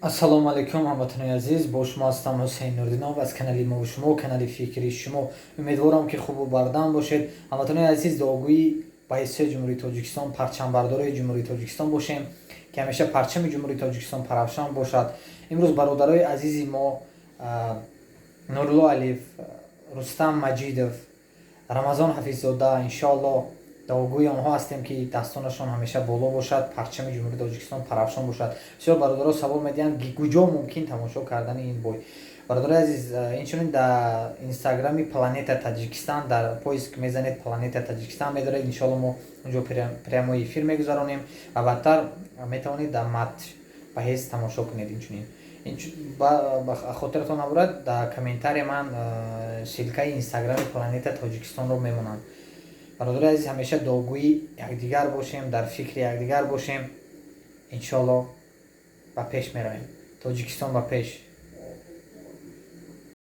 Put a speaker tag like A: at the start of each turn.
A: Ассалому алайкум, ҳамватанони азиз! Бо шумо ҳастам Ҳусейн Нурдинов аз канали мову шумо, канали фикри шумо. Умедворам, ки хубу бардам бошед. Ҳамватанони азиз, дуогӯи баҳисои Ҷумҳурии Тоҷикистон, парчамбардорои Ҷумҳурии Тоҷикистон бошем, ки ҳамеша парчами Ҷумҳурии Тоҷикистон парафшон бошад. Имрӯз бародарои азизи мо Нурулло Алиев, Рустам Маҷидов, Рамазон Ҳафиззода, иншоалло, дуогӯи онҳо ҳастем, ки дастонашон ҳамеша боло бошад, парчами Ҷумҳурии Тоҷикистон парафшон бошад. Бисёр бародаро савол медиҳанд, куҷо мумкин тамошо кардани ин бой. Бародарои азиз, инчунин дар Инстаграми Планета Таҷикистан дар поиск мезанед «Планета Таҷикистан», медоред. Иншоалло, мо унҷо прямой эфир мегузаронем ва баъдтар метавонед дар Матч Баҳес тамошо кунед. Инчунин хотиратон набурад, дар комментария ман ссылкаи Инстаграми Планета Тоҷикистонро мемонам. Бародари азиз, ҳамеша дуогӯи якдигар бошем, дар фикри якдигар бошем. Иншоалло, ба пеш меравем. Тоҷикистон ба пеш!